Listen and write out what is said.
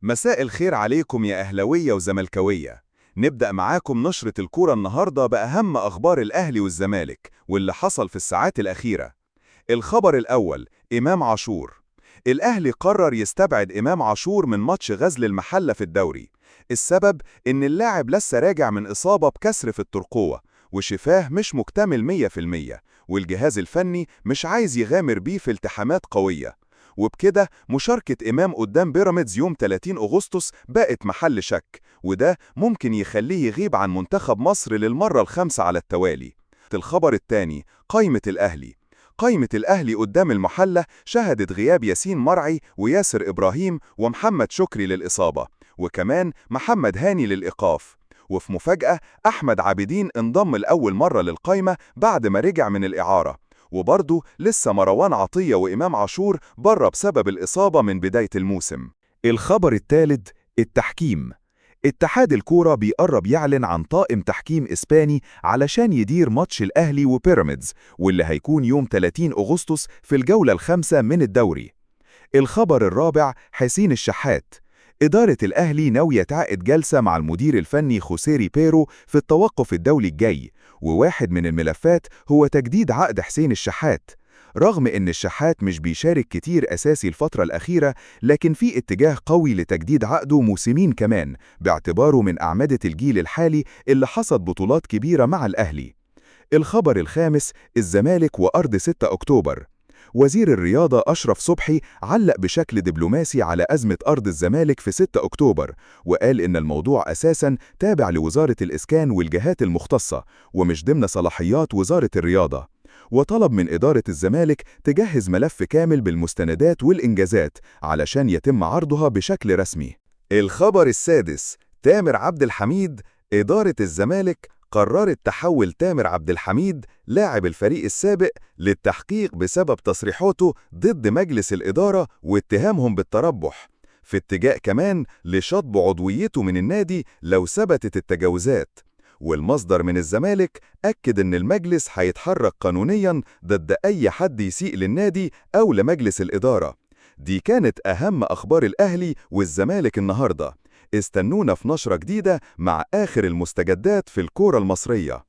مساء الخير عليكم يا أهلاوية وزملكاوية. نبدأ معاكم نشرة الكورة النهاردة بأهم أخبار الأهلي والزمالك واللي حصل في الساعات الأخيرة. الخبر الأول، إمام عاشور. الأهلي قرر يستبعد إمام عاشور من ماتش غزل المحلة في الدوري. السبب إن اللاعب لسه راجع من إصابة بكسر في الترقوة، وشفاه مش مكتمل 100%، والجهاز الفني مش عايز يغامر بيه في التحامات قوية. وبكده مشاركة إمام قدام بيراميدز يوم 30 أغسطس بقت محل شك، وده ممكن يخليه يغيب عن منتخب مصر للمرة الخامسة على التوالي. الخبر الثاني، قائمة الأهلي. قائمة الأهلي قدام المحلة شهدت غياب ياسين مرعي وياسر إبراهيم ومحمد شكري للإصابة، وكمان محمد هاني للإيقاف. وفي مفاجأة، أحمد عابدين انضم لأول مرة للقائمة بعد ما رجع من الإعارة. وبرضه لسه مروان عطية وإمام عاشور بره بسبب الإصابة من بداية الموسم. الخبر الثالث، التحكيم. اتحاد الكورة بيقرب يعلن عن طاقم تحكيم إسباني علشان يدير ماتش الأهلي وبيراميدز، واللي هيكون يوم 30 أغسطس في الجولة الخامسة من الدوري. الخبر الرابع، حسين الشحات. إدارة الأهلي ناوية تعقد جلسة مع المدير الفني خوسيه ريبيرو في التوقف الدولي الجاي، وواحد من الملفات هو تجديد عقد حسين الشحات. رغم إن الشحات مش بيشارك كتير أساسي الفترة الأخيرة، لكن في اتجاه قوي لتجديد عقده موسمين كمان، باعتباره من أعمدة الجيل الحالي اللي حصد بطولات كبيرة مع الأهلي. الخبر الخامس، الزمالك وأرض 6 أكتوبر. وزير الرياضة أشرف صبحي علق بشكل دبلوماسي على أزمة أرض الزمالك في 6 أكتوبر، وقال إن الموضوع أساساً تابع لوزارة الإسكان والجهات المختصة، ومش ضمن صلاحيات وزارة الرياضة. وطلب من إدارة الزمالك تجهز ملف كامل بالمستندات والإنجازات علشان يتم عرضها بشكل رسمي. الخبر السادس، تامر عبد الحميد. إدارة الزمالك قررت تحول تامر عبد الحميد لاعب الفريق السابق للتحقيق بسبب تصريحاته ضد مجلس الإدارة واتهامهم بالتربح، في اتجاه كمان لشطب عضويته من النادي لو ثبتت التجاوزات. والمصدر من الزمالك أكد إن المجلس هيتحرك قانونياً ضد أي حد يسيء للنادي أو لمجلس الإدارة. دي كانت أهم أخبار الأهلي والزمالك النهاردة. استنونا في نشرة جديدة مع آخر المستجدات في الكورة المصرية.